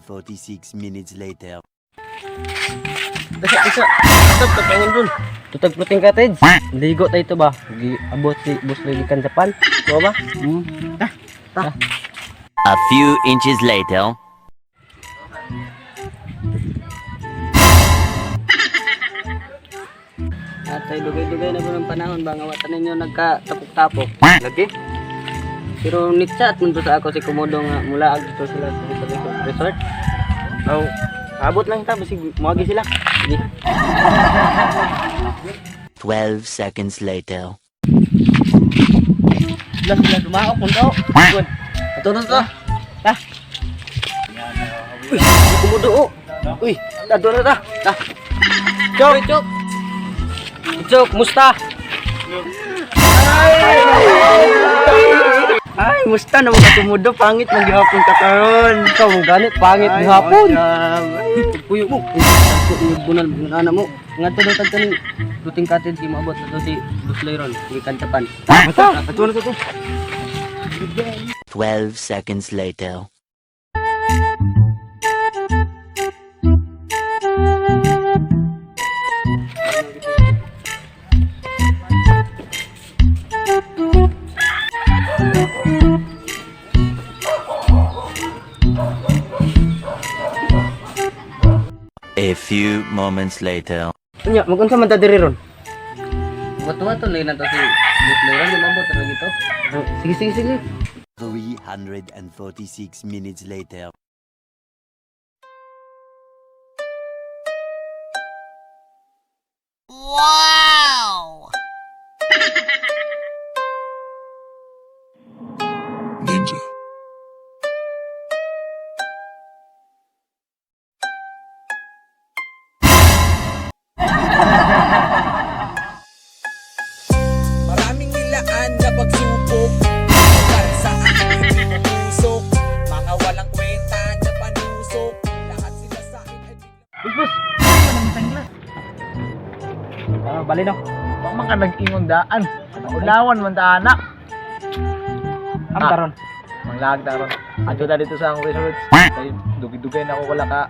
346 minutes later. Dasa, dasa. Stop, tapangon dun. Tutag floating cottage. Ligo tayo ito ba? Giabot si Boss Lily kan Japan. Mo ba? Hmm. A few inches later. Atay dugay-dugay na po ng panahon ba nga watan ninyo nagkatapok-tapok. Lagi. Pero nitsa at mundo sa ako si Komodo nga mula dito sila sa resort. Aw, abot lang ta basig moagi sila. Sige. 12 seconds later. Sila sila dumaok kun daw. Ato na to. Ta. Uy, si Komodo oh. Uy, ato na ta. Ta. Chok, Chok. Chok, musta? Ay, musta na mga tumudo, pangit man gihapon ka karon. Ikaw mo ganit pangit Ay, gihapon. awesome. Puyo mo. Ako ni bunal bunana mo. Ngadto daw tag kaning floating cottage kay moabot ato si Boss Layron gikan Japan. Basta, ato na to to. 12 seconds later. A few moments later. Unya, magunsa man ta diri ron? Wato-wato lang na to si Boss Layron di moabot ra gito. Sige, sige, sige. 346 minutes later. Ninja. Maraming nilaan na pagsubok para sa akin hindi pupusok. Mga walang kwenta na panusok. Lahat sila sa akin ay bigla Bus, bus. Ah, bali no. Wa man ka nag-ingon daan. Ulawan man daan na. Am karon. Manglag ta ron. Adto ta dito sa akong resort. Kay dugay-dugay na ako wala ka.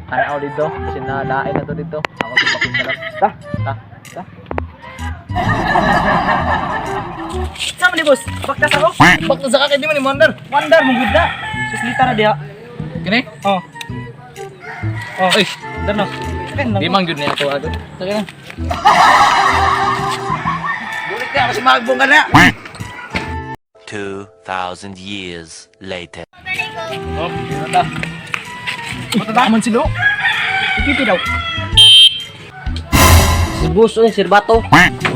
Tanaw dito kasi nalain na to dito. Ako sa papunta lang. Ta. Ta. Ta. Sama ni boss. Baktas ako. Bakit sa kay di man ni Wonder? Wonder mo gud na. Suslita ra diha. Kini? Oh. Oh, ay, Darno. di man gyud niya ako ato. Sige na. Bulit ka kasi magbong ka na. 2,000 years later. Oh, dito ta. Matata man silo. Ipipi daw. Si Boss oy, Sir Bato.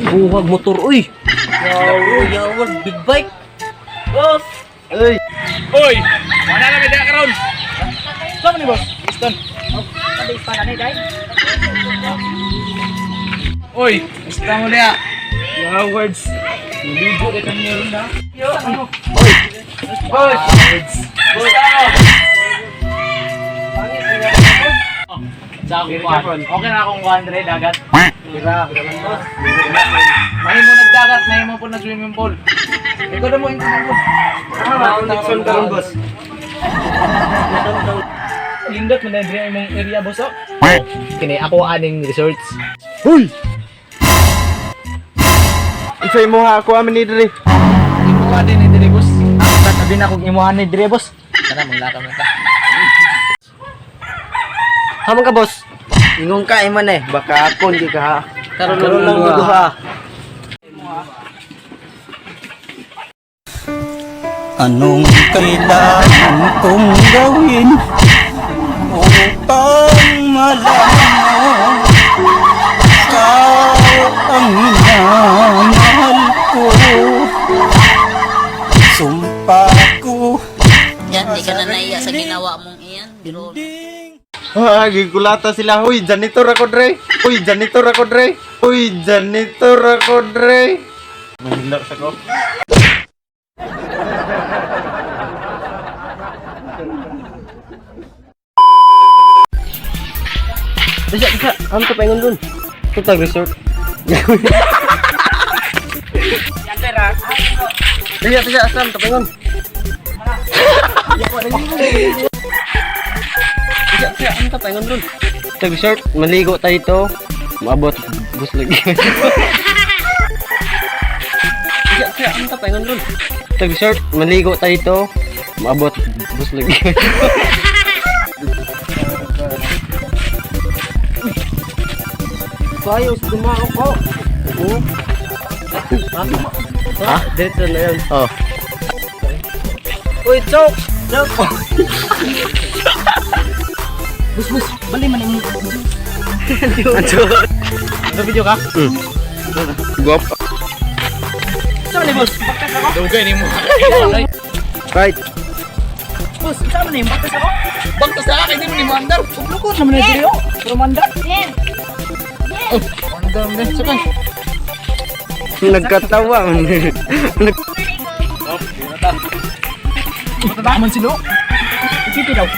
Buhag motor oy. Yaw, yaw, big bike. Boss. Uy! Wala na may daya karon. Sama ni boss. Piston. Kada ispada ni dai. Uy, gusto mo niya. Yeah, words. Naligo ka kanya ron na. Uy! Boss! Words. Sa akong kwan. Okay na akong 100 dagat. Tira. Mahimo nagdagat, mahimo po na swimming pool. Ikaw na mo yung mo. Nixon karon boss. Lindot man na diri imong area boss. oh. Kini ako aning resorts. Huy. Unsay mo ha ako amin ni diri? Imo din ni diri boss. Sabi na kung imuhan ni diri boss. Tara manglakam na ta. Hamon ka boss. Ingon ka iman eh, baka akon di ka ha. Karon Karon lang lang duha. Anong kailangan kong gawin upang malaman mo ikaw ang minamahal ko? Sumpa ko. Yan, di ka na naiya sa ginawa mong iyan. Pero Ah, gikulata sila. Uy, janitor ako dre. Uy, janitor ako dre. Uy, janitor ako dre. Mahilo sa ko. Dasa, dasa. Am to paingon dun. Tutag resort. Dasa, dasa, asam to paingon. Ano ka pa ingon ron? Tag short, maligo tayo ito. Maabot bus lagi. Ano ka pa ingon ron? Tag short, maligo tayo ito. Maabot bus lagi. Kayo, dumao ko. Oo. Ha? Diretso na yun. Oh. Uy, choke! Choke! Bus, bus, bali man yung Ano video ka? Guwap. Saan ni boss? Dugay ni mo. Right. Boss, saan man yung baktas ako? Bagtas na ka kay di mo ni mo andar. Lukot naman na diri oh. Pero mandar. Andar mo sakay. Nagkatawa. Matamaan sila. Isipin daw.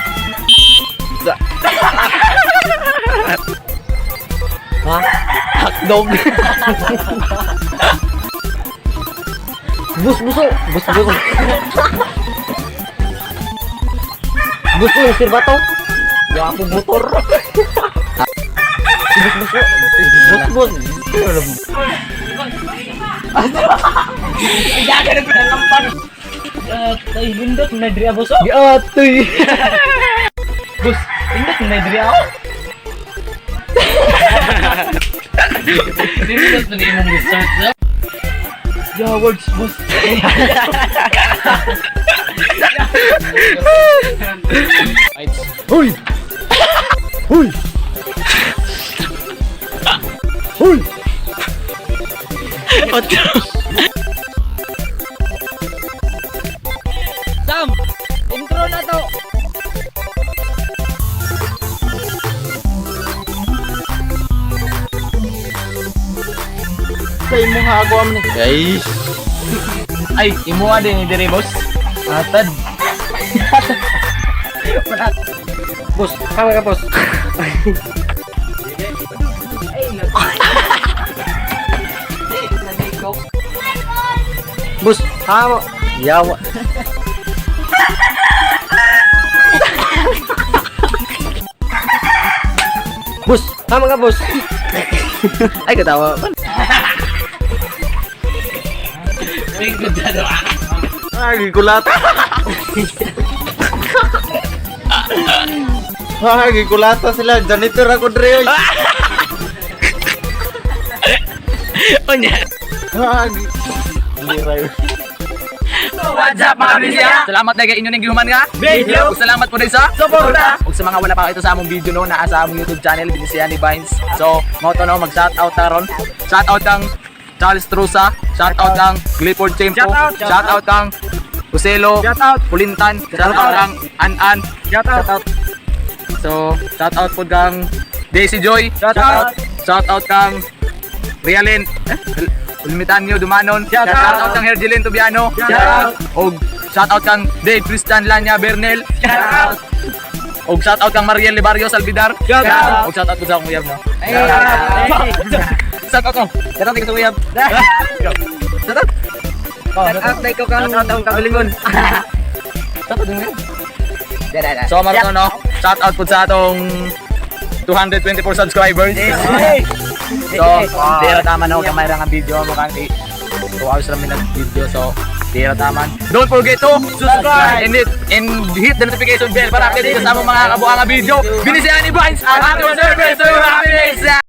Ha? Hotdog. Bus, buso. Bus, buso. Bus ko yung sirbato. Wapo motor. Bus, buso. Bus, bus. Ay, lindot na diri boso. Giatoy. Bus, lindot na diri ako. Serious na ni imong research. Yeah, words, bus. Huy! Huy! Huy! Sam, intro na to. Sa imong ako ni. Guys. Ay, imuha din ni diri boss. Atad. Boss, kama ka, boss. Boss, kama. Yawa. Boss, kama ka, boss. Ay, katawa. Ah, gikulata. Ah, gikulata sila. Janitor ako dre. Oy. Onya. Ah, Hindi rayo. What's up mga bisya? Salamat na kay inyo ning gihuman nga video. Ug salamat po din sa suporta. Ug sa mga wala pa ito sa among video no, naa sa among YouTube channel Binisiya ni Vines. So, mao to no, mag shout out taron. Shout out kang Charles Trusa, shout out kang Clifford Chempo, shout out kang Uselo, Pulintan, shout out kang An-An, shout out. So, shout out po kang Daisy Joy, shout out. Shout out kang Rialin, eh, Ulmitanyo Dumanon, shout out kang Hergelin Tubiano, shout out. Og shout out kang Dave Tristan Lanya Bernel, shout out. Og shout out kang Mariel Lebario Salvidar, shout out. Og shout out po sa akong uyab no. Shout out ko. Shout out ko sa uyab. Shout out. Shout out na ikaw kang Shout out akong kagalingon. Shout out din. So Marco no, shout out po sa atong 224 subscribers. So, di ra tama na gamay ra nga video mo kan 2 hours ra mi nag-video so di ra taman. Don't forget to subscribe and hit the notification bell para update ka sa among mga kabuang nga video. Binisihan ni Vines ang ating service to happiness.